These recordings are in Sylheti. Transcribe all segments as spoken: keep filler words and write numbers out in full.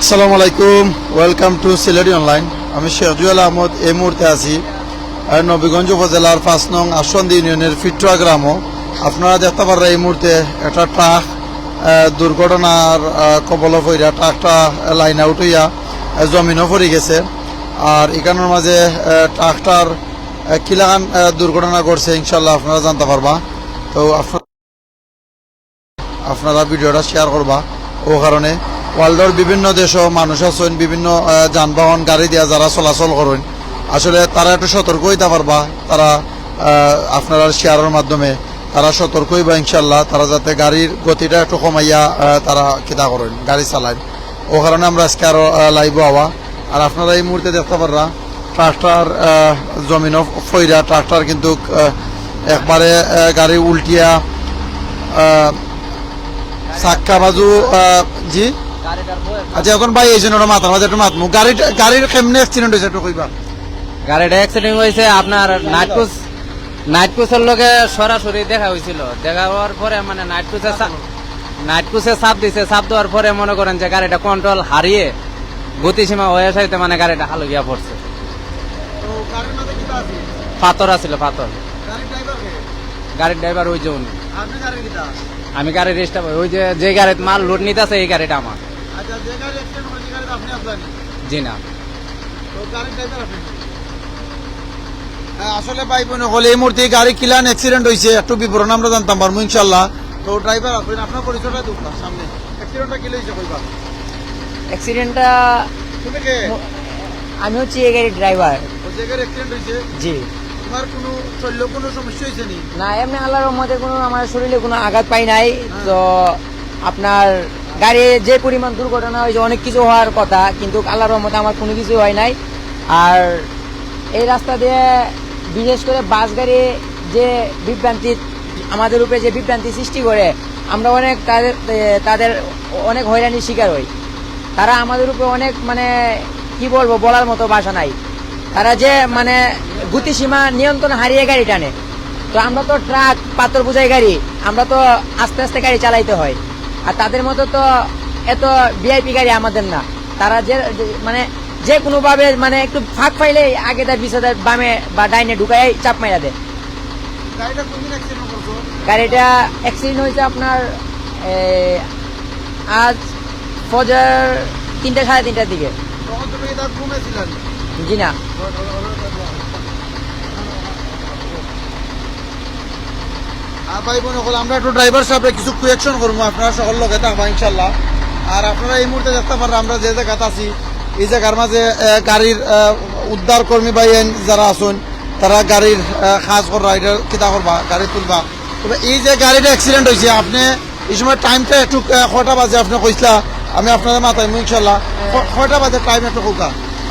আসসালামু আলাইকুম, welcome to Sylheti অনলাইন। আমি শেখ জুয়েল আহমদ। এই মুহূর্তে আছি আহ, নবীগঞ্জ উপজেলার পাঁচ নং আশুয়ান্দি ইউনিয়নের ফিটুয়া গ্রামো। আপনারা দেখতা পাররা এই মুহূর্তে একটা ট্রাক আহ, দুর্ঘটনার আহ, কবলো পড়িয়া ট্রাকটা লাইন আউট অইয়া আহ, জমিনো পড়ি গেছে। আর ইখানর মাঝে আহ, ট্রাকটার আহ, কিলাখান আহ, দুর্ঘটনা ঘটছে, ইনশাল্লাহ আপনারা জানতা পারবা। তো আপনারা আপনারা ভিডিওটা শেয়ার করবা। ও কারণে ওয়ার্ল্ডর বিভিন্ন দেশো মানুষ আছইন, বিভিন্ন আহ, যানবাহন গাড়ি দিয়া যারা চলাচল করইন, আসলে তারা একটু সতর্ক অইতা পারবা। তারা আহ, আপনারার শেয়ারর মাধ্যমে তারা সতর্ক অইবা ইনশাল্লাহ, তারা যাতে গাড়ির গতিটা একটু কমাইয়া আহ, তারা কিতা করইন, গাড়ি চালাইন। ও কারণে আমরা আজকে আরো আহ, লাইভো আওয়া। আর আপনারা এই মুহূর্তে দেখতা পাররা ট্রাক্টর আহ, জমিনো পড়িয়া ট্রাক্টর কিন্তু আহ, একবারে আহ, গাড়ি উল্টিয়া আহ, চাক্কা বাজু আহ, জি। আচ্ছা, এখন ভাই এই জন্য ওটা মাথার মাঝে একটু মাতমু। গাড়িটা গাড়ির কেমনে অ্যাক্সিডেন্ট অইছে একটু কইবা? গাড়িটা অ্যাক্সিডেন্ট অইছে আপনার নাইট কোচ, নাইট কোচর লগে সরাসরি দেখা অইছিল। দেখা অওয়ার পরে মানে নাইট কোচে চা- নাইট কোচে চাপ দিছে। চাপ দেওয়ার পরে মনে করেন যে গাড়িটা কন্ট্রোল হারিয়ে গতিসীমা অইয়া যাইতে মানে গাড়িটা খালো গিয়া পড়ছে। তো গাড়ির মাঝে কিতা আছে? পাথর আছিল, পাথর। গাড়ির ড্রাইভার কে? গাড়ির ড্রাইভার ওই যে উনি। আপনি গাড়ির কিতা? আমি গাড়ির স্টাফ। ওই যে, যে গাড়িত মাল লোড নিতে আছে, এই গাড়িটা আমার। আচ্ছা, যে গাড়ি অ্যাক্সিডেন্ট হয়েছে, গাড়িতে আপনি আসলেন? জি না। তো গাড়ির ড্রাইভার আপনি? হ্যাঁ, আসলে ভাই বোন হকল, এই মুহূর্তে গাড়ি কিলান অ্যাক্সিডেন্ট হয়েছে, একটু বিবরণ আমরা জানতাম পারবো ইনশাল্লাহ। তো ড্রাইভার আপনি, আপনার পরিচয়টা দিন না সামনে। অ্যাক্সিডেন্টটা কি হয়েছে কইবা? অ্যাক্সিডেন্টটা তুমি কে? ম-, আমি হচ্ছি এই গাড়ির ড্রাইভার। ও, যে গাড়ি অ্যাক্সিডেন্ট হয়েছে? জি। তোমার কোনো শরীরে কোনো সমস্যা হয়েছে নি? না, এমনি আল্লাহর রহমতে কোনো আমার শরীরে কোনো আঘাত পাই নাই। হ্যাঁ। তো আপনার গাড়ি যে পরিমাণ দুর্ঘটনা হয়েছে, অনেক কিছু হওয়ার কথা, কিন্তু আল্লাহর রহমতে আমার কোনো কিছু হয় নাই। আর এই রাস্তা দিয়ে বিশেষ করে বাস গাড়ি যে বিভ্রান্তি, আমাদের উপরে যে বিভ্রান্তি সৃষ্টি করে, আমরা অনেক তাদের, এ, তাদের অনেক হয়রানির শিকার হই। তারা আমাদের উপরে অনেক, মানে, কি বলবো, বলার মতো ভাষা নাই। তারা যে, মানে, গতিসীমা নিয়ন্ত্রণ হারিয়ে গাড়ি টানে। তো আমরা তো ট্রাক, পাথর বোঝাই গাড়ি, আমরা তো আস্তে আস্তে গাড়ি চালাইতে হয়। আর তাদের মতো তো এত ভিআইপি গাড়ি আমাদের না। তারা যে, যে, মানে, যে কোনোভাবে, মানে, একটু ফাঁক পাইলেই আগে তার পিছে তার বামে বা ডাইনে ঢুকাই চাপ মারা দেয়। গাড়িটা কোন দিন অ্যাক্সিডেন্ট করছো? গাড়িটা অ্যাক্সিডেন্ট হয়েছে আপনার, এ, আজ ফজর তিনটা, সাড়ে তিনটার দিকে। তখন তুমি এটা ঘুমেছিলেন? জি না। আর ভাই বোন হকল, আমরা একটু ড্রাইভার সাহেবরে কিছু কোয়েকশন করবো, আপনারা সকল লগে থাকবা ইনশাল্লাহ। আর আপনারা এই মুহূর্তে দেখতে পাররা আমরা যে জায়গাত আছি, এই জায়গার মাঝে আহ, গাড়ির আহ, উদ্ধার কর্মী ভাই যারা আছেন, তারা গাড়ির আহ, কাজ কররা, এটা কিতা করবা, গাড়ি তুলবা। তবে এই যে গাড়িটা অ্যাক্সিডেন্ট হয়েছে, আপনি এই সময় টাইমটা একটু আহ, কয়টা বাজে আপনি কইসলা, আমি আপনাদের মাথায় ইনশাল্লাহ। ক- কয়টা বাজে টাইম একটু কইতা?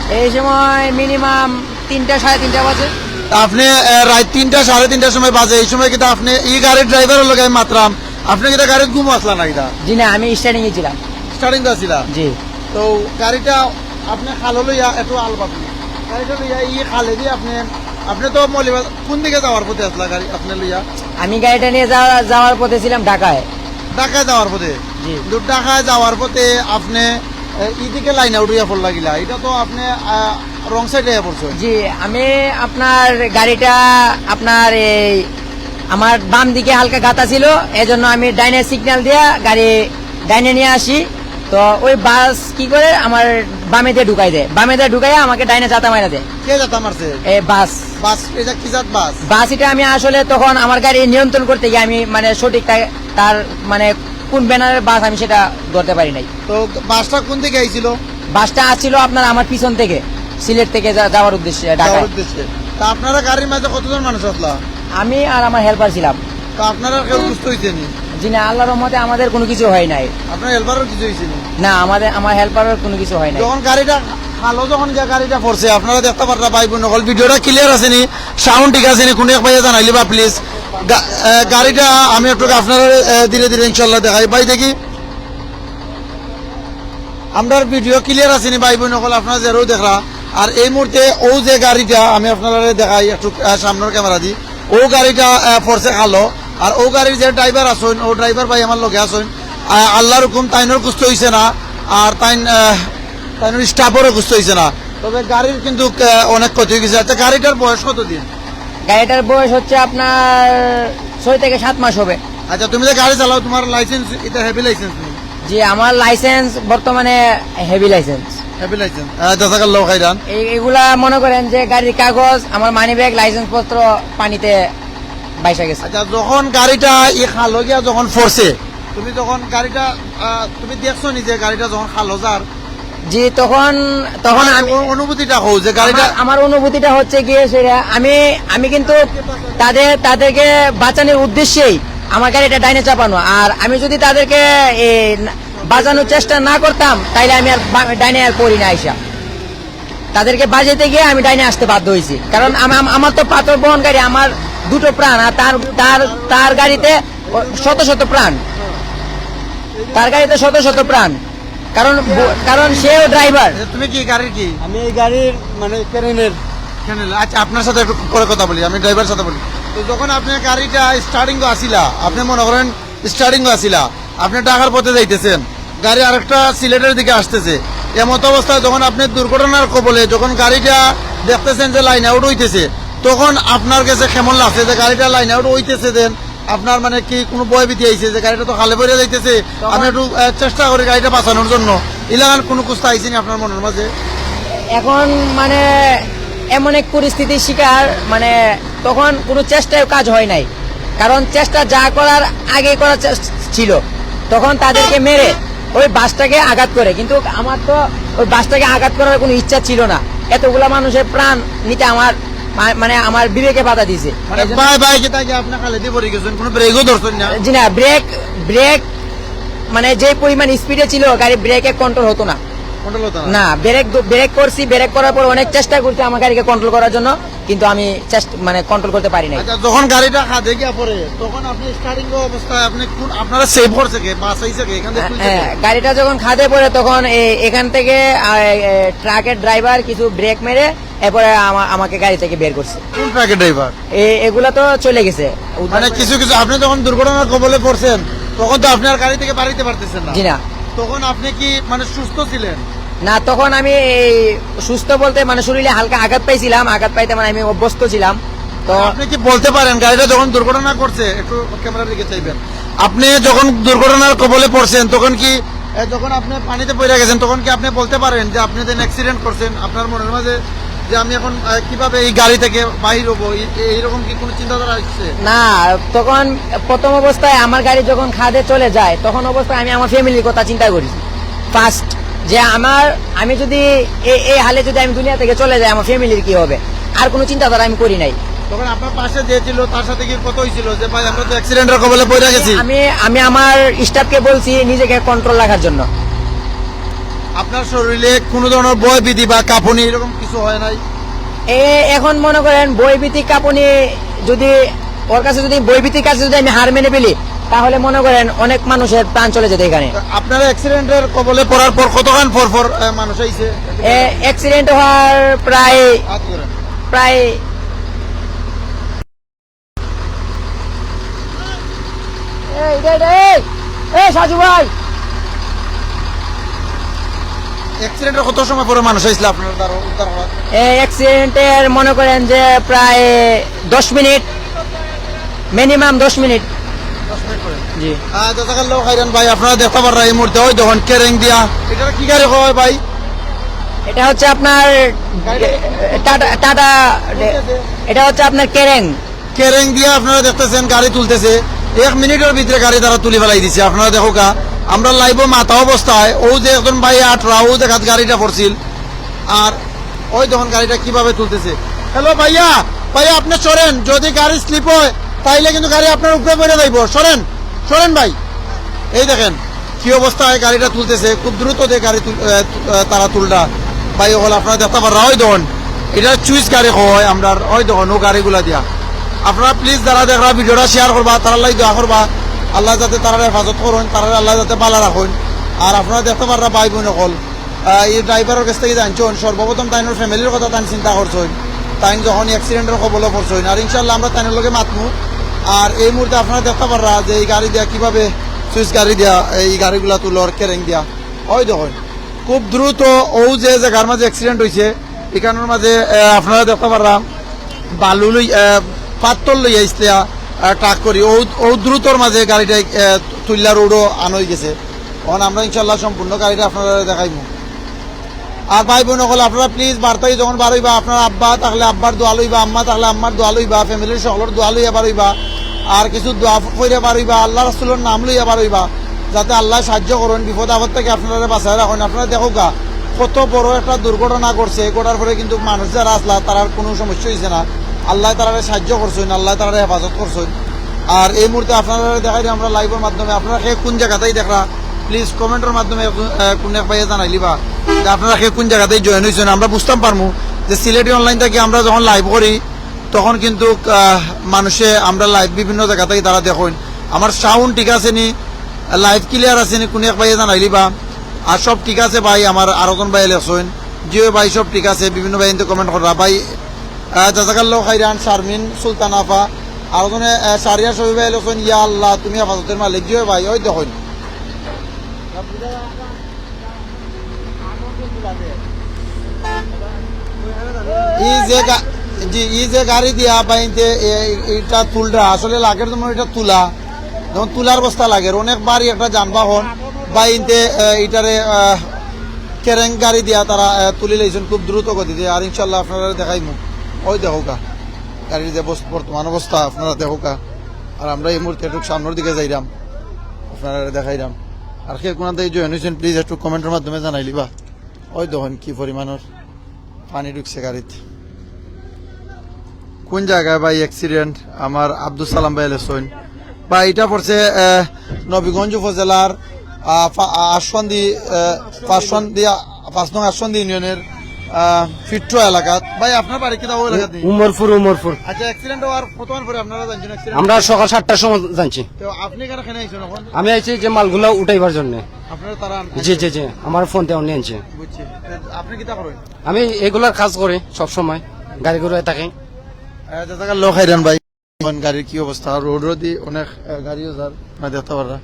এই সময় মিনিমাম তিনটা, সাড়ে তিনটা বাজে। তা আপনি আহ, রাত তিনটা, সাড়ে তিনটার সময় বাজে, এই সময় কিন্তু আপনি এই গাড়ির ড্রাইভারের লগে আমি মাতরাম, আপনি কিতা গাড়িত ঘুম আসলা না কিতা? জি না, আমি স্টার্টিং এ ছিলাম। স্টার্টিং তো আছিলা? জি। তো গাড়িটা আপনি খালো লইয়া একটু আলবাপি, গাড়িটা লইয়া এই খালে দিয়ে আপনি, আপনি তো মৌলভীবাজার কোন দিকে যাওয়ার পথে আসলা গাড়ি আপনি লইয়া? আমি গাড়িটা নিয়ে যাওয়া-, যাওয়ার পথে ছিলাম ঢাকায়। ঢাকায় যাওয়ার পথে? জি। কিন্তু ঢাকায় যাওয়ার পথে আপনি এ, ইদিকে লাইন আউট হইয়া পড়লা গিলা, এটা তো আপনি রং সাইডে পড়ছেন। জি, আমি আপনার গাড়িটা আপনার এই আমার বাম দিকে হালকা গাতা ছিল, এজন্য আমি ডাইনে সিগন্যাল দিয়া গাড়ি ডাইনে নিয়ে আসি। তো ওই বাস কি করে আমার বামে দিয়ে ঢুকাই দেয়, বামে দিয়ে ঢুকাইয়া আমাকে ডাইনে জাতা মারা দেয়। কে জাতা মারছে? এ, বাস। বাস, এটা কি জাত বাস? বাস এটা আমি আসলে তখন আমার গাড়ি নিয়ন্ত্রণ করতে গিয়ে আমি মানে সঠিক তা-, তার মানে কোন ব্যানারের বাস আমি সেটা ধরতে পারি নাই। তো বাসটা কোন দিকে আইছিল? বাসটা আসছিল আপনার আমার পিছন থেকে, সিলেট থেকে যা-, যাওয়ার উদ্দেশ্যে ঢাকায়। যাওয়ার উদ্দেশ্যে। তা আপনারা গাড়ির মাঝে কতজন মানুষ আসলা? আমি আর আমার হেল্পার ছিলাম। তা আপনারা কেউ সুস্থ হইছে নি? জি না, আল্লাহর রহমতে আমাদের কোনো কিছু হয় নাই। আপনার হেল্পারের কিছু হইছে নি? না, আমাদের, আমার হেল্পারের কোনো কিছু হয় নাই। যখন গাড়িটা খালো, যখন গিয়া গাড়িটা পড়ছে, আপনারা দেখতে পাররা ভাই বোন হকল, ভিডিওটা ক্লিয়ার আছে নি, সাউন্ড ঠিক আছে নি, কোনো এক ভাইয়া জানাইলিবা প্লিজ। গাড়িটা আমি একটু আপনারা আহ, ধীরে ধীরে ইনশাল্লাহ দেখাই। ভাই দেখি, আমরার ভিডিও ক্লিয়ার আছে নি ভাই বোন হকল, আপনারা যেরাও দেখরা। আর এই মুহূর্তে ও যে গাড়িটা আমি আপনারা দেখাই একটু আহ, সামনের ক্যামেরা দি, ও গাড়িটা আহ, পড়ছে খালো। আর ও গাড়ির যে ড্রাইভার আছইন, ও ড্রাইভার ভাই আমার লগে আছইন, আহ, আল্লাহর হুকুম তাইনর কুস্ত হইছে না। আর তাইন আহ, তাইনর স্টাফরও গুস্ত অইছে না। তবে গাড়ির কিন্তু, আহ, অনেক ক্ষতি অই গেছে। আচ্ছা, গাড়িটার বয়স কত দিন? গাড়িটার বয়স হচ্ছে আপনার ছয় থেকে সাত মাস হবে। আচ্ছা, তুমি যে গাড়ি চালাও, তোমার লাইসেন্স, এটা হেভি লাইসেন্স নি? জি, আমার লাইসেন্স বর্তমানে হেভি লাইসেন্স। Heavy licence. আহ, জাযাকাল্লাহু খাইরান। এই, এগুলা মনে করেন যে গাড়ির কাগজ, আমার মানি ব্যাগ, লাইসেন্স পত্র পানিতে ভাইসা গেছে। আচ্ছা, যখন গাড়িটা ই খালো গিয়া যখন পড়ছে, তুমি যখন গাড়িটা, আহ, তুমি দেখছো নিজে গাড়িটা যখন খালো যার? জি, তখন, তখন আমার আমি অনু-, অনুভূতিটা কও যে গাড়িটা আমার, আমার অনুভূতিটা হচ্ছে গিয়ে সেটা আমি, আমি কিন্তু তাদের, তাদেরকে বাঁচানোর উদ্দেশ্যেই আমার গাড়িটা ডাইনে চাপানো। আর আমি যদি তাদেরকে, এ, না, বাঁচানোর চেষ্টা না করতাম, তাইলে আমি আর বা-, ডাইনে আর পড়ি না আইসা। তাদেরকে বাজাইতে গিয়ে আমি ডাইনে আসতে বাধ্য হয়েছি, কারণ আম-, আম-, আমার তো পাথর বহনকারী, আমার দুটো প্রাণ, আর তার, তার, তার গাড়িতে শত শত প্রাণ, তার গাড়িতে শত শত প্রাণ, কারণ ব-, কারণ সেও ড্রাইভার। আচ্ছা, তুমি কি গাড়ির কি? আমি এই গাড়ির মানে ক্রেনের। ক্রেনের। আচ্ছা, আপনার সাথে একটু পরে কথা বলি, আমি ড্রাইভার সাথে বলি। তো যখন আপনি গাড়িটা স্টার্টিং আসিলা, আপনি মনে করেন স্টার্টিং আসিলা, আপনি ঢাকার পথে যাইতেছেন, গাড়ি আরেকটা সিলেটের দিকে আসতেছে। এমত অবস্থায় যখন আপনি দুর্ঘটনার কবলে, যখন গাড়িটা দেখতেছেন যে লাইন আউট হইতেছে, তখন আপনার কাছে কেমন লাগছে যে গাড়িটা লাইন আউট হইতেছে? দেন আপনার মানে কি কোনো ভয় ভীতি আইছে যে গাড়িটা তো খালে পড়ে যাইতেছে, তখন আমি একটু, আহ, চেষ্টা করি গাড়িটা বাঁচানোর জন্য, ইলাখান কোনো কুস্তা আইছে নি আপনার মনের মাঝে? এখন মানে এমন এক পরিস্থিতির শিকার, মানে তখন কোনো চেষ্টায় কাজ হয় নাই, কারণ চেষ্টা যা করার আগে করার চেষ্টা ছিল, তখন তাদেরকে মেরে ওই বাসটাকে আঘাত করে, কিন্তু আমার তো ওই বাসটাকে আঘাত করার কোনো ইচ্ছা ছিল না। এতগুলা মানুষের প্রাণ নিতে আমার মা-, মানে আমার বিবেকে বাধা দিছে। মানে এই জন্য বাই বাই কি তাকে আপনার খালে দিয়ে পড়ে গেছেন, কোনো ব্রেকও ধরছেন না? জি না, ব্রেক, ব্রেক মানে যে পরিমাণ স্পিডে ছিল গাড়ি, ব্রেকে কন্ট্রোল হতো না। কন্ট্রোল হতো না? না, ব্রেক দ-, ব্রেক করছি, ব্রেক করার পর অনেক চেষ্টা করছি আমার গাড়িকে কন্ট্রোল করার জন্য, কিন্তু আমি চেষ্টা, মানে কন্ট্রোল করতে পারি নাই। আচ্ছা, যখন গাড়িটা খাদে গিয়া পড়ে, তখন আপনি স্টার্টিং অবস্থায় আপনি কোন, আপনারা সেভ করছে কে, বাঁচাইছে কে, এখান থেকে হ্যাঁ, তুলছে কে? হ্যাঁ, গাড়িটা যখন খাদে পড়ে, তখন এ-, এখান থেকে, আ, এ, ট্রাকের ড্রাইভার কিছু ব্রেক মেরে এরপরে আমা-, আমাকে গাড়ি থেকে বের করছে। কোন ট্রাকের ড্রাইভার? এ-, এগুলা তো চলে গেছে। উদ্ধার মানে করে কিছু কিছু, আপনি যখন দুর্ঘটনার কবলে পড়ছেন, তখন তো আপনি আর গাড়ি থেকে বাড়িতে পারতেছেন না। জি না। তখন আপনি কি মানে সুস্থ ছিলেন? না, তখন আমি এই সুস্থ বলতে মানে শরীরে হালকা আঘাত পাইছিলাম, আঘাত পাইতে মানে আমি অভ্যস্ত ছিলাম। তো আপনি কি বলতে পারেন গাড়িটা যখন দুর্ঘটনা করছে, একটু ক্যামেরার দিকে চাইবেন, আপনি যখন দুর্ঘটনার কবলে পড়ছেন তখন কি, এ, যখন আপনি পানিতে পড়ে গেছেন তখন কি আপনি বলতে পারেন যে আপনি যেন অ্যাক্সিডেন্ট করছেন, আপনার মনের মাঝে যে আমি এখন, আহ, কিভাবে এই গাড়ি থেকে বাহির হবো, এই, এইরকম কি কোনো চিন্তাধারা আসছে? না, তখন প্রথম অবস্থায় আমার গাড়ি যখন খাদে চলে যায়, তখন অবস্থায় আমি আমার ফ্যামিলির কথা চিন্তা করি ফার্স্ট, যে আমার, আমি যদি এ-, এই হালে যদি আমি দুনিয়া থেকে চলে যাই, আমার ফ্যামিলির কি হবে? আর কোনো চিন্তাধারা আমি করি নাই। তখন আপনার পাশে যে ছিল, তার সাথে কি কথা হয়েছিল যে, "ভাই, আমরা তো অ্যাক্সিডেন্টের কবলে পড়ে গেছি"? আমি, আমি আমার স্টাফকে বলছি নিজেকে কন্ট্রোল রাখার জন্য। আপনার শরীরে কোনো ধরনের ভয় ভীতি বা কাঁপুনি এরকম কিছু হয় নাই? এ, এখন মনে করেন ভয় ভীতি কাঁপুনি, যদি ওর কাছে, যদি ভয় ভীতির কাছে যদি আমি হার মেনে ফেলি, তাহলে মনে করেন অনেক মানুষের প্রাণ চলে যেত এখানে। আপনার অ্যাক্সিডেন্টের কবলে পড়ার পর কতক্ষণ পর পর, আহ, মানুষ আইছে? এ, অ্যাক্সিডেন্ট হওয়ার প্রায়, আত করেন। প্রায় এই, এই, এই, এই, সাজু ভাই। অ্যাক্সিডেন্টের কত সময় পরে মানুষ আইছিল আপনার দ্বারা উদ্ধার হওয়ার? এই অ্যাক্সিডেন্টের মনে করেন যে প্রায় দশ মিনিট, মিনিমাম দশ মিনিট। দশ মিনিট পরে? জি। আহ, জাযাকাল্লাহু খাইরান ভাই, আপনারা দেখতে পাররা এই মুহূর্তে ওই দেখুন ক্রেন দিয়া। এটা কি গাড়ি হয় ভাই? এটা হচ্ছে আপনার গাড়িটা টাটা, টাটা, এটা হচ্ছে আপনার ক্রেন। ক্রেন দিয়া আপনারা দেখতেছেন গাড়ি তুলতেছে, এক মিনিটের ভিতরে গাড়ি তারা তুলি ফেলাই দিছে। আপনারা দেখউক্কা, আমরা লাইভও মাথা অবস্থায়, ও যে একজন ভাই আটরা, ও দেখাত গাড়িটা পড়ছিল, আর ওই দেখুন গাড়িটা কিভাবে তুলতেছে। হ্যালো ভাইয়া, ভাইয়া আপনি সরেন, যদি গাড়ি স্লিপ হয় তাইলে কিন্তু গাড়ি আপনার উপরে পড়ে যাইব। সরেন, সরেন ভাই। এই দেখেন কি অবস্থায় গাড়িটা তুলতেছে, খুব দ্রুত দিয়ে গাড়ি তুল-, আহ, তু-, আহ, তারা তুলরা। ভাই অকল আপনারা দেখতে পাররা, ওই দেখুন, এটা চুইস গাড়ি হয় আমরার, ওই দেখুন ও গাড়িগুলা দিয়া। আপনারা প্লিজ যারা দেখরা ভিডিওটা শেয়ার করবা, তারার লাগি দোয়া করবা, আল্লাহ যাতে তারার হেফাজত করইন, তারার আল্লাহ যাতে ভালা রাখইন। আর আপনারা দেখতে পাররা ভাই বোন অকল, আহ, এই ড্রাইভারের কাছ থেকে জানছইন, সর্বপ্রথম তাইনর ফ্যামিলির কথা তাইন চিন্তা করছইন। তাইন যখন অ্যাক্সিডেন্টের কবলে পড়ছইন, আর ইনশাআল্লাহ আমরা তাইনর লগে মাতমু। আর এই মুহূর্তে আপনারা দেখতে পাররা যে এই গাড়ি দিয়া কিভাবে সুইস গাড়ি দিয়া এই গাড়িগুলা তুলর ক্রেন দিয়া। ওই দেখুন, খুব দ্রুত অউ যে জাগার মাঝে accident অইছে, ইখানর মাঝে, আহ, আপনারা দেখতা পাররা বালু লই, আহ, পাথর লইয়া আইছলা, আহ, ট্রাক করি। অউ, অউ দ্রুতর মাঝে গাড়িটা, আহ, তুইল্লা রোডো আনা অইগেছে। অখন আমরা ইনশাআল্লাহ সম্পূর্ণ গাড়িটা আপনারারে দেখাইমু। আর ভাই বইন অকল, আপনারা please বাড়ি থাকি যখন বার অইবা, আপনার আব্বা থাকলে আব্বার দোয়া লইবা, আম্মা থাকলে আম্মার দোয়া লইবা, family-র সকলর দোয়া লইয়া বার অইবা। আর কিছু দোয়া পড়িয়া বার অইবা, আল্লাহ রাসূলর নাম লইয়া বার অইবা, যাতে আল্লায় সাহায্য করইন, বিপদ আপদ থাকি আপনারারে বাঁচাইয়া রাখইন। আপনারা দেখউক্কা, কত বড় একটা দুর্ঘটনা ঘটছে, ঘটার পরে কিন্তু মানুষ যারা আছলা, তারার কুনু সমস্যা অইছে না। আল্লায় তারারে সাহায্য করছইন, আল্লায় তারারে হেফাজত করছইন। আর এই মুহূর্তে আপনারারে দেখাইরাম আমরা live-র মাধ্যমে, আপনারা কে কুন জাগা থাকি দেখরা, please comment-র মাধ্যমে একজন, আহ, কুন এক ভাইয়ে জানাইলিবা যে আপনারা কে কুন জাগা থাকি join অইছইন, আমরা বুঝতাম পারমু যে সিলেটি online থাকি আমরা যখন live করি, তখন কিন্তু, আহ, মানুষে আমরা live বিভিন্ন জাগা থাকি তারা দেখইন। আমার sound ঠিক আছে নি, live clear আছে নি, কুন এক ভাইয়ে জানাইলিবা। আর সব ঠিক আছে ভাই, আমার আরো জন ভাইয়ে লেখছইন, জি অয় ভাই, সব ঠিক আছে। বিভিন্ন ভাইয়ে কিন্তু comment কররা ভাই। আহ, জাজাকাল্লাহ খাইরান, শারমিন সুলতান আফা। আরো জনে, আহ, শারিয়া শফি ভাইয়ে লেখছইন, ইয়া আল্লাহ, তুমি হেফাজতের মালিক, জি অয় ভাই, অউ দেখইন। ই যে গা-, জি, ই যে গাড়ি দিয়া বাইনতে এ-, ইটা তুলরা, আসলে লাগের যেমন ইটা তুলা, যেমন তুলার বস্তা লাগের, অনেক ভারি একটা যানবাহন বাইনতে, এ, ইটারে, এ, কেরেং গাড়ি দিয়া তারা, এ, তুলি লাইছইন খুব দ্রুত গতিতে। আর ইনশাআল্লাহ আপনারারে দেখাইমু, অউ দেখউক্কা গাড়ির যে বস-, বর্তমান অবস্থা আপনারা দেখউক্কা। আর আমরা এই মুহূর্তে একটু সামনর দিকে যাইরাম, আপনারারে দেখাইরাম। আর কে কুনান থাকি join অইছইন, please একটু comment-র মাধ্যমে জানাইলিবা। অউ দেখইন কি পরিমাণর পানি ঢুকছে গাড়িত। কুন জাগায় ভাই accident? আমার আব্দুল সালাম ভাইয়ে লেখছইন। ভাই, ইটা পড়ছে, আহ, নবীগঞ্জ উপজেলার, আহ, পা-, আ-, আশুয়ান্দি, আহ, পাঁচশোন্দি, পাঁচ নং আশুয়ান্দি ইউনিয়নের, আহ, ফিট্টুয়া এলাকাত। ভাই, আপনার বাড়ি কিতা অউ এলাকাত নি? উমরপুর, উমরপুর। আচ্ছা, accident অওয়ার কতক্ষণ পরে আপনারা জানছইন accident? আমরা সকাল সাতটার সময় জানছি। তো আপনি এখানে কেনে আইছইন অখন? আমি আইছি যে মালগুলা উঠাইবার জন্য। আপনারা তারা আন-, জি, জি, জি, আমার ফোন দিয়া উনি আনছে। বুঝছি। তো আপনি কিতা করেন? আমি এগুলার কাজ করি সব সময়, গাড়ি ঘোড়ায় থাকি। আহ, জাজাকাল্লাহ খাইরান ভাই। এখন গাড়ির কি অবস্থা? রোড রোডি অনেক, আহ, গাড়িও যার, না দেখতা পাররা।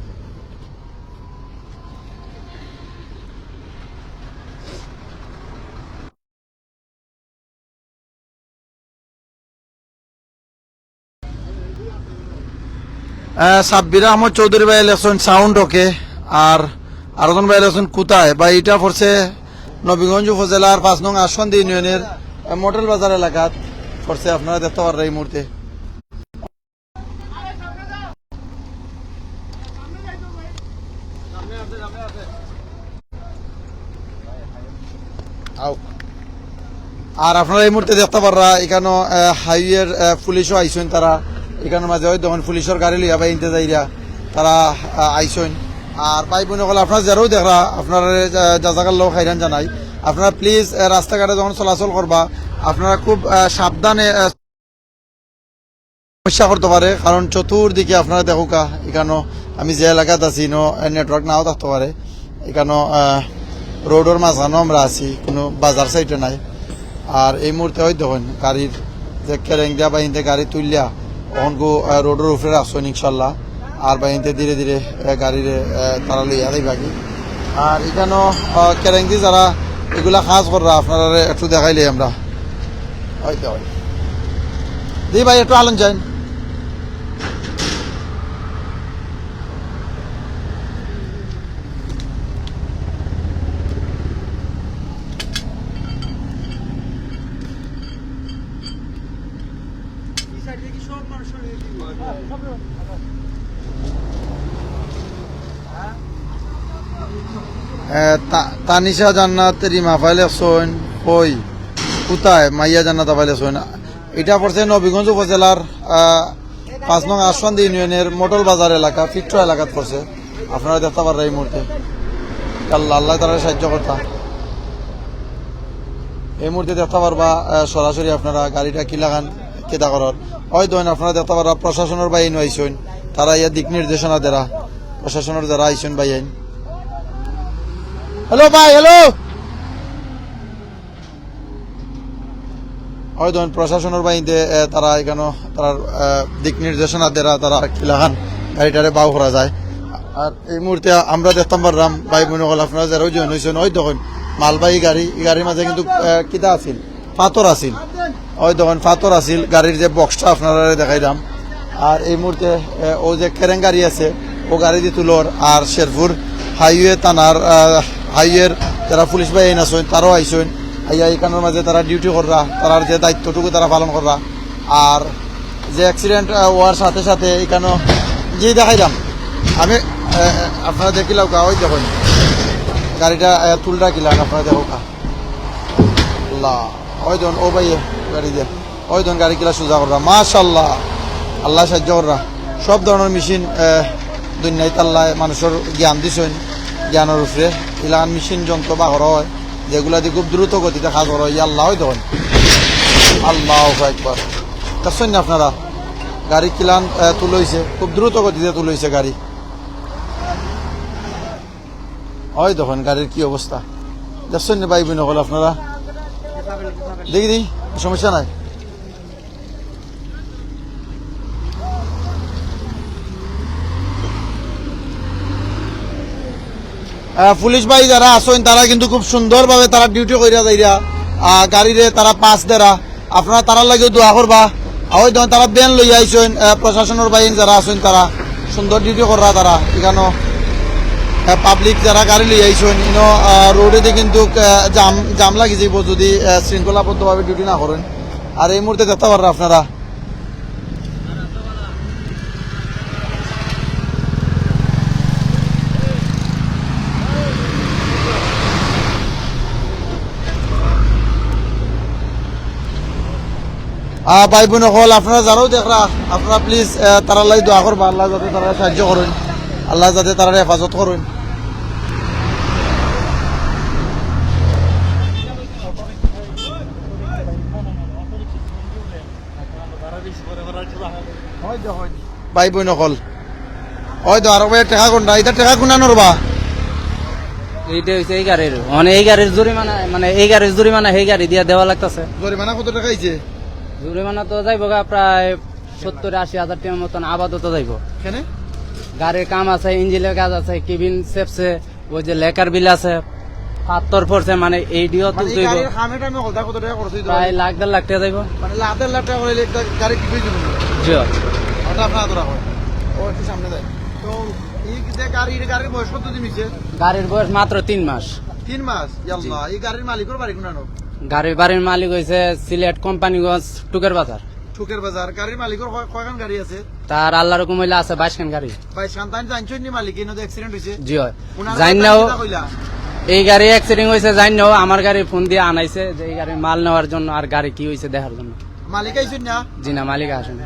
আহ, সাব্বির আহমদ চৌধুরী ভাইয়ে লেখছইন sound okay, আর আরো জন ভাইয়ে লেখছইন কোথায়? ভাই, ইটা পড়ছে নবীগঞ্জ উপজেলার পাঁচ নং আশুয়ান্দি ইউনিয়নের, আহ, মডেল বাজার এলাকাত পড়ছে, আপনারা দেখতা পাররা এই মুহূর্তে। আও। আর আপনারা এই মুহূর্তে দেখতা পাররা, ইখানো, আহ, হাইওয়ের, আহ, পুলিশও আইছইন তারা। ইখানর মাঝে অউ দেখইন পুলিশর গাড়ি লইয়া বাইনতে যাইরা তারা, আহ, আইছইন। আর ভাই বইন অকল, আপনারা যেরাউ দেখরা, আপনারারে, আহ, জাজাকাল্লাহ খাইরান জানাই। আপনারা please, আহ, রাস্তাঘাটে যখন চলাচল করবা, আপনারা খুব, আহ, সাবধানে, আহ, সমস্যা করতো পারে, কারণ চতুর্দিকে আপনারা দেখউক্কা, ইখানো আমি যে এলাকাত আছি, ইনো network নাও থাকতো পারে। ইখানো, আহ, রোডর মাঝখানো আমরা আছি, কুনু বাজার সাইডে নাই। আর এই মুহূর্তে অউ দেখইন গাড়ির যে কেরেং দিয়া বাইনতে গাড়ি তুলিয়া অখনকু, আহ, রোডর উপরে রাখছইন ইনশাআল্লাহ। আর বাইনতে ধীরে ধীরে, আহ, গাড়িরে, আহ, তারা লইয়া যাইবাগি। আর ইখানো, আহ, কেরেংদি যারা ইগুলা কাজ কররা, আপনারারে একটু দেখাইলাই আমরা। অউ তো অউ। জি ভাই, একটু আলম যাইন। এ, তা-, তানিশা জান্নাত রিমা ফাইল একশো কই? কোথায়? মাইয়া জান্নাত ফাইল একশো। ইটা পড়ছে নবীগঞ্জ উপজেলার, আহ, পাঁচ নং আশুয়ান্দি ইউনিয়নের মডেল বাজার এলাকা, ফিট্টুয়া এলাকাত পড়ছে। আপনারা দেখতা পাররা এই মুহূর্তে। আল্লাহ, আল্লাহ তারারে সাহায্য করতা। এই মুহূর্তে দেখতা পারবা, আহ, সরাসরি আপনারা গাড়িটা কিলাখান কিতা করর। অউ দেখইন আপনারা দেখতা পাররা প্রশাসনর বাইন আইছইন, তারা ইয়া দিক নির্দেশনা দেরা, প্রশাসনর যারা আইছইন বাইন। হ্যালো ভাই, হ্যালো। অউ দেখইন প্রশাসনর বাইনতে, এ, তারা ইখানো তারার, এ, দিক নির্দেশনা দেরা, তারা কিলাখান গাড়িটারে বাউ করা যায়। আর এই মুহূর্তে আমরা দেখতাম পারলাম, ভাই বোন অকল, আপনারা যারা জয়েন হইছেন, ওই দেখুন, মালবাহী গাড়ি, এই গাড়ির মাঝে কিন্তু, আহ, কিতা আছিল, পাথর আছিল। ওই দেখুন, পাথর আছিল, গাড়ির যে বক্সটা আপনারা দেখাইলাম। আর এই মুহূর্তে, আহ, ও যে কেরেন গাড়ি আছে, ও গাড়ি দি তুলর। আর শেরপুর হাইওয়ে থানার, আহ, হাইওয়ের যারা পুলিশ ভাই আইন আছেন, তারাও আইছেন, আইয়া এখানের মাঝে তারা ডিউটি কররা, তারার যে দায়িত্বটুকু তারা পালন কররা। আর যে অ্যাক্সিডেন্ট, আহ, হওয়ার সাথে সাথে এখানে যে দেখাইলাম আমি, আহ, আপনারা দেখিলাও কা, ওই দেখুন গাড়িটা, আহ, তুলরা কিলান, আপনারা দেখো কা। আল্লাহ, ওই দেখুন, ও ভাই, গাড়ি দিয়া, ওই দেখুন গাড়ি কিলা সোজা কররা, মাশাআল্লাহ, আল্লাহ সাহায্য কররা। সব ধরনের মেশিন, আহ, দুনিয়াত আল্লাহ মানুষের জ্ঞান দিছইন, জ্ঞানের উপরে ইলান মেশিন যন্ত্র বা করা হয়, যেগুলা দিয়ে খুব দ্রুত গতিতে কাজ করা হয়। ইয়া আল্লাহ, ওই দেখুন, আল্লাহু আকবার। দেখছেন না আপনারা, গাড়ি কিলান, আহ, তুলইছে, খুব দ্রুত গতিতে তুলইছে গাড়ি। ওই দেখুন গাড়ির কি অবস্থা, দেখছেন না ভাই বোন অকল আপনারা? দেখি, দেখি, সমস্যা নাই। আহ, পুলিশ ভাই যারা আছেন, তারা কিন্তু খুব সুন্দরভাবে তারা ডিউটি করিয়া যাইরা, আহ, গাড়িরে তারা পাস দেরা। আপনারা তারার লাগিও দোয়া করবা। আর ওই দেখুন, তারা ভ্যান লইয়া আইছেন, আহ, প্রশাসনের ভাই যারা আছেন, তারা সুন্দর ডিউটি কররা। তারা এখানো, আহ, পাবলিক যারা গাড়ি লইয়া আইছেন, ইনো, আহ, রোডেদি কিন্তু, আহ, জাম, জাম লাগি যাইব যদি, আহ, শৃঙ্খলাবদ্ধভাবে ডিউটি না করেন। আর এই মুহূর্তে দেখতে পাররা আপনারা। আহ, ভাই বোন অকল, আপনারা যারাও দেখরা, আপনারা প্লিজ, আহ, তারার লাগি দোয়া করবা, আল্লাহ যাতে তারারে সাহায্য করইন, আল্লাহ যাতে তারারে হেফাজত করইন। ভাই বোন অকল, ওই তো আরো ভাই টেকা কোনটা? এটা টেকা কোন আনোর বা? এইটা হইছে এই গাড়ির, মানে এই গাড়ির জরিমানা, মানে এই গাড়ির জরিমানা এই গাড়ি দিয়া দেওয়া লাগতেছে। জরিমানা কত টাকা হইছে? জরিমানা তো যাইবো গা প্রায় সত্তর আশি হাজার টাকার মতন আপাতত যাইবো। কেনে? গাড়ির কাম আছে, ইঞ্জিনের কাজ আছে, কেবিন সেপছে, ওই যে লেকার বিল আছে, পাথর পড়ছে, মানে এইডিও মানে তুলতে এই হইব। গাড়ির কামে টামে হলদা কত টাকা খরচ হইতে প্রায় পারে? লাখ দেড় লাখ টাকা যাইব। মানে লাখ দেড় লাখ টাকা হইলে একটা গাড়ি কি হয়ে যাবে? জি। ওটা আপনার হাতে রাখো। ও একটু সামনে যায়। তো এই যে গাড়ি, এই গাড়ির বয়স কত দিন হইছে? গাড়ির বয়স মাত্র তিন মাস। তিন মাস? ইয়াল্লাহ, জি। এই গাড়ির মালিকের বাড়ি কোন আনো? গাড়ির বাড়ির মালিক হইছে সিলেট কোম্পানিগঞ্জ টুকের বাজার। টুকের বাজার। গাড়ির মালিকের কয়-, কয়খান গাড়ি আছে? তার আল্লাহর হুকুম হইলে আছে বাইশ খান গাড়ি। বাইশ খান। তাই জানছইন নি মালিক, এনে তো অ্যাক্সিডেন্ট হইছে? জি হয়। ওনার জানি কথা না ও। কিতা কইলা? এই গাড়ি অ্যাক্সিডেন্ট হইছে, জানি না ও। আমার গাড়ি ফোন দিয়ে আনাইছে যে এই গাড়ি মাল নেওয়ার জন্য, আর গাড়ি কি হইছে দেখার জন্য। মালিক আইছইন না? জি না, মালিক আসেন।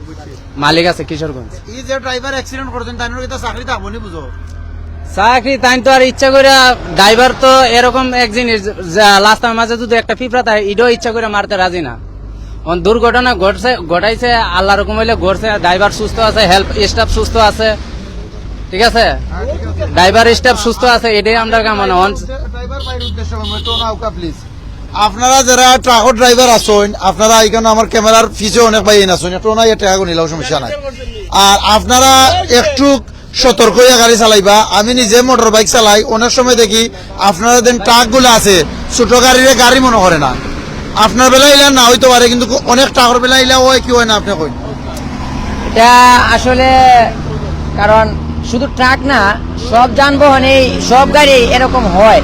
বুঝছি। মালিক আছে কিশোরগঞ্জ। এই যে ড্রাইভার অ্যাক্সিডেন্ট করছেন, তাই না, এটা চাকরি থাকবো নি বুঝো? চাকরি তাই তো আর ইচ্ছা করে, ড্রাইভার তো এরকম এক জিনিস, লাস্টের মাঝে যদি একটা পিঁপড়া থাকে, এটাও ইচ্ছা করে মারতে রাজি না। অন দুর্ঘটনা ঘটছে, ঘটাইছে, আল্লাহর হুকুম হইলে ঘটছে, ড্রাইভার সুস্থ আছে, হেল্প স্টাফ সুস্থ আছে, ঠিক আছে, ড্রাইভার স্টাফ সুস্থ আছে, এটাই আমরা কামনা। অন ড্রাইভার ভাইয়ের উদ্দেশ্যে বলবো, একটু ওনা উকা প্লিজ। আপনারা যারা ট্রাকর ড্রাইভার আছেন, আপনারা এখানে আমার ক্যামেরার পিছে অনেক ভাই আছেন, একটু ওনা ইয়ে টাকা গুনিলাও, সমস্যা নাই। আর আপনারা একটু সতর্ক হইয়া গাড়ি চালাইবা। আমি নিজে মোটর বাইক চালাই, অনেক সময় দেখি আপনারা দেন ট্রাক গুলা আছে, ছোট গাড়িরে গাড়ি মনে করে না। আপনার বেলা ইলা না হইতে পারে, কিন্তু অনেক ট্রাকর বেলা ইলা হয় কি হয় না, আপনি কইন। এটা আসলে, কারণ শুধু ট্রাক না, সব যানবাহনেই, সব গাড়ি এরকম হয়,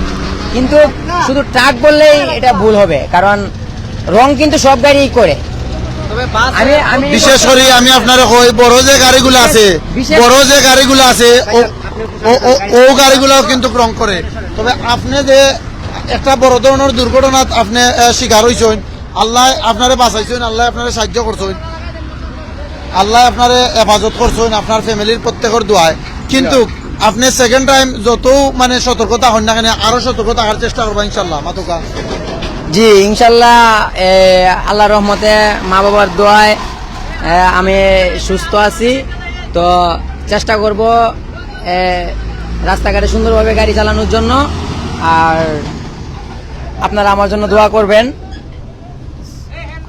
কিন্তু শুধু ট্রাক বললেই এটা ভুল হবে, কারণ রং কিন্তু সব গাড়িই করে। তবে বাস আমি, আমি বিশেষ করে আমি আপনারে কই, বড় যে গাড়িগুলো আছে, বিশেষ বড় যে গাড়িগুলো আছে, ও, ও, ও, ও গাড়িগুলাও কিন্তু রং করে। তবে আপনি যে একটা বড় ধরনের দুর্ঘটনাত আপনি, আহ, শিকার হইছেন, আল্লাহ আপনারে বাঁচাইছেন, আল্লাহ আপনারে সাহায্য করছেন, আল্লাহ আপনারে হেফাজত করছেন, আপনার ফ্যামিলির প্রত্যেকের দোয়ায়। কিন্তু আপনি সেকেন্ড টাইম যত মানে সতর্ক থাকেন না কেন, আরো সতর্ক থাকার চেষ্টা করবা ইনশাল্লাহ। মাতুকা। জি, ইনশাল্লাহ, এ, আল্লাহর রহমতে, মা বাবার দোয়ায়, এ, আমি সুস্থ আছি। তো চেষ্টা করব, এ, রাস্তাঘাটে সুন্দরভাবে গাড়ি চালানোর জন্য। আর আপনারা আমার জন্য দোয়া করবেন।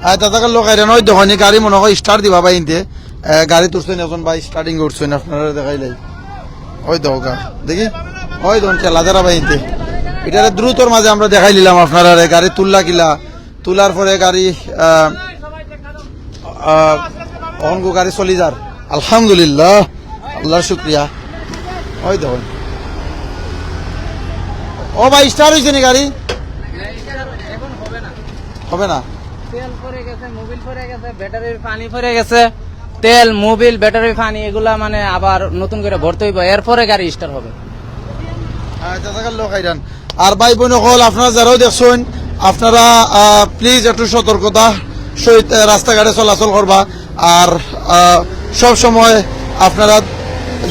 আয়, তাতাকে লোক আইরা নয়, দেখনি গাড়ি মনে হয় স্টার্ট দিবা ভাই ইনতে। এ, গাড়ি তুলছেন এখন ভাই, স্টার্টিং করছেন, আপনারা দেখাইলাই। ওই দেখো গা, দেখি, ওই দেখুন, ঠেলা যারা বাইতে। এটারে দ্রুতর মাঝে আমরা দেখাই নিলাম আপনারারে, গাড়ি তুললা কিলা, তুলার পরে গাড়ি, আহ, আহ, অখন গো গাড়ি চলি যার। আলহামদুলিল্লাহ, আল্লাহর শুক্রিয়া। ওই দেখুন, ও ভাই, স্টার্ট হইছে নি গাড়ি? এখন হবে না। হবে না। তেল পড়ে গেছে, মোবিল পড়ে গেছে, ব্যাটারির পানি পড়ে গেছে। তেল, মোবিল, ব্যাটারি, পানি এগুলা মানে আবার নতুন করে ভরতে হইব, এরপরে গাড়ি স্টার্ট হবে। আহ, জাজাকাল্লাহ খাইরান। আর ভাই বোন অকল, আপনারা যারাও দেখছেন, আপনারা, আহ, প্লিজ একটু সতর্কতা সহিত, আহ, রাস্তাঘাটে চলাচল করবা। আর, আহ, সব সময় আপনারা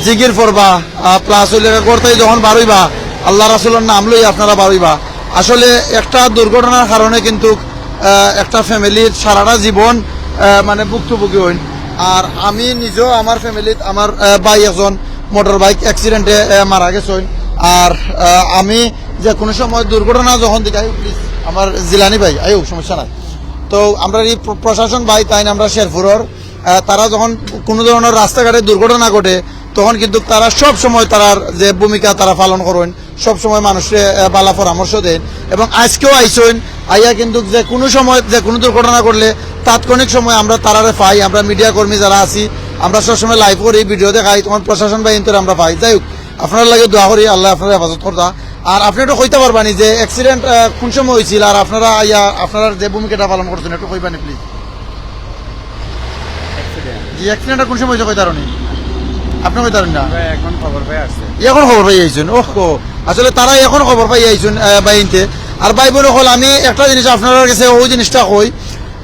জিকির পড়বা, আহ, প্লাস হইলে করতেই যখন বারইবা, আল্লাহ রাসুলের নাম লই আপনারা বারইবা। আসলে একটা দুর্ঘটনার কারণে কিন্তু, আহ, একটা ফ্যামিলির সারাটা জীবন, আহ, মানে ভুক্তভোগী হইন। আর আমি নিজেও আমার ফ্যামিলিত আমার, আহ, ভাই একজন মোটর বাইক অ্যাক্সিডেন্টে, আহ, মারা গেছেন। আর, আহ, আমি যে কোনো সময় দুর্ঘটনা যখন দেখি, আইও প্লিজ, আমার জিলানি ভাই, আইও, সমস্যা নাই। তো আমরা এই প্র-, প্রশাসন ভাই তাইন আমরা শেরপুরের, আহ, তারা যখন কোনো ধরনের রাস্তাঘাটে দুর্ঘটনা ঘটে, তখন কিন্তু তারা সব সময় তারার যে ভূমিকা তারা পালন করেন, সব সময় মানুষকে, আহ, ভালা পরামর্শ দেন। এবং আজকেও আইসেন, আইয়া কিন্তু যে কোনো সময় যে কোনো দুর্ঘটনা ঘটলে তাৎক্ষণিক সময় আমরা তারারে পাই। আমরা মিডিয়া কর্মী যারা আছি, আমরা সবসময় লাইভ করি, ভিডিও দেখাই, তখন প্রশাসন বাহিনীর আমরা পাই। যাই হোক, আপনার লাগে দোয়া করি, আল্লাহ আপনার হেফাজত করতা। আর আপনি একটু কইতে পারবানি যে অ্যাক্সিডেন্ট, আহ, কোন সময় হয়েছিল, আর আপনারা আইয়া আপনারা যে ভূমিকাটা পালন করছেন, একটু কইবানি প্লিজ। অ্যাক্সিডেন্ট। জি, অ্যাক্সিডেন্টটা কোন সময় হয়েছে কইতে পারোনি? আপনি কইতে পারেন না? আমরা এখন খবর পেয়ে আসছে। এখন খবর পাই আইছেন? ওহ, আসলে তারা এখন খবর পাই আইছেন, আহ, বাইনতে। আর ভাই বোন অকল, আমি একটা জিনিস আপনার কাছে ওই জিনিসটা কই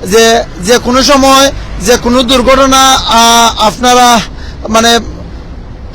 যে, যে কোনো সময় যে কোনো দুর্ঘটনা, আহ, আপনারা মানে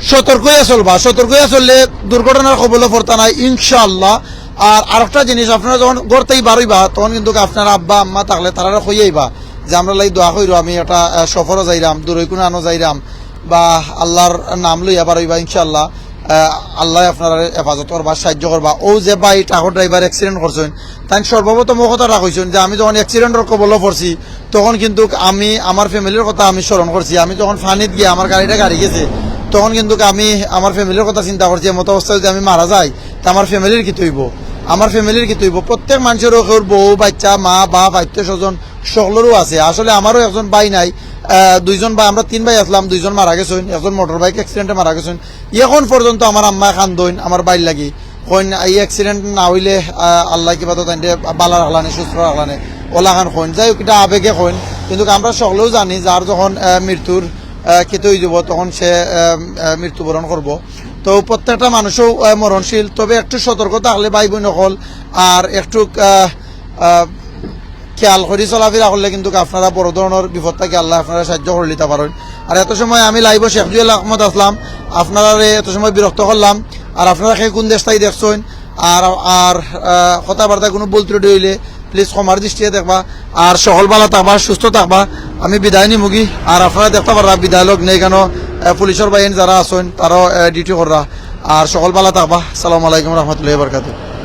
সতর্ক হইয়া চলবা, সতর্ক হইয়া চললে দুর্ঘটনার কবলে পড়তা নাই ইনশাআল্লাহ। আর আরেকটা জিনিস, আপনারা যখন ঘর থেকে বারইবা, তখন কিন্তু আপনার আব্বা আম্মা থাকলে তারারে কইয়াইবা যে আমরা লাগি দোয়া কইরো, আমি একটা, আহ, সফরও যাইরাম, দূরই কোনো আনো যাইরাম, বা আল্লাহর নাম লইয়া বারইবা ইনশাআল্লাহ। আহ, আল্লাহ আপনারা হেফাজত করবা, সাহায্য করবা। ও যে ভাই ট্রাকর ড্রাইভার অ্যাক্সিডেন্ট করছেন, তাই সর্বপ্রথম ও কথাটা কইছেন যে আমি যখন অ্যাক্সিডেন্টর কবলে পড়ছি, তখন কিন্তু আমি আমার ফ্যামিলির কথা আমি স্মরণ করছি। আমি যখন পানিত গিয়া আমার গাড়িটা গাড়ি গেছে, তখন কিন্তু আমি আমার ফ্যামিলির কথা চিন্তা করছি, এমত অবস্থায় যদি আমি মারা যাই, তা আমার ফ্যামিলির কি তৈব? আমার ফ্যামিলির কি তৈব? প্রত্যেক মানুষেরও কেউর বউ, বাচ্চা, মা, বাপ, আত্মীয় স্বজন সকলেরও আছে। আসলে আমারও একজন ভাই নাই, আহ, দুইজন ভাই, আমরা তিন ভাই আসলাম, দুইজন মারা গেছেন, একজন মোটর বাইক অ্যাক্সিডেন্টে মারা গেছেন। এখন পর্যন্ত আমার আম্মায় কান্দইন আমার ভাইর লাগি, কইন এই অ্যাক্সিডেন্ট না হইলে, আহ, আল্লাহ কিবা তো তাইনরে বালা রাখলানে, সুস্থ রাখলানে, ওলাখান কইন। যাই হোক, এটা আবেগে কইন, কিন্তু আমরা সকলেও জানি যার যখন, আহ, মৃত্যুর, আহ, কিতা হয়ে যাব, তখন সে, আহ, আহ, মৃত্যুবরণ করব। তো প্রত্যেকটা মানুষও, আহ, মরণশীল, তবে একটু সতর্ক থাকলে ভাই বোন অকল, আর একটু, আহ, আহ, খেয়াল করি চলাফেরা করলে কিন্তু আপনারা বড় ধরনের বিপদ থাকি আল্লাহ আপনারা সাহায্য করে নিতে পারেন। আর এত সময় আমি লাইভও শেখ জুয়েল আহমদ আসলাম, আপনারারে এত সময় বিরক্ত করলাম। আর আপনারা কে কোন দেশ থাকি দেখছেন, আর, আর, আহ, কথাবার্তায় কোনো ভুল ত্রুটি হইলে প্লিজ ক্ষমার দৃষ্টিতে দেখবা। আর সকল ভালা থাকবা, সুস্থ থাকবা। আমি বিদায় নিমুগি। আর আপনারা দেখতে পাররা বিদায় লোক নেই কেন, আহ, পুলিশের বাহিনী যারা আছেন তারাও, আহ, ডিউটি কররা। আর সকল ভালা থাকবা। আসসালামু আলাইকুম রহমতুল্লাহ বরকাত।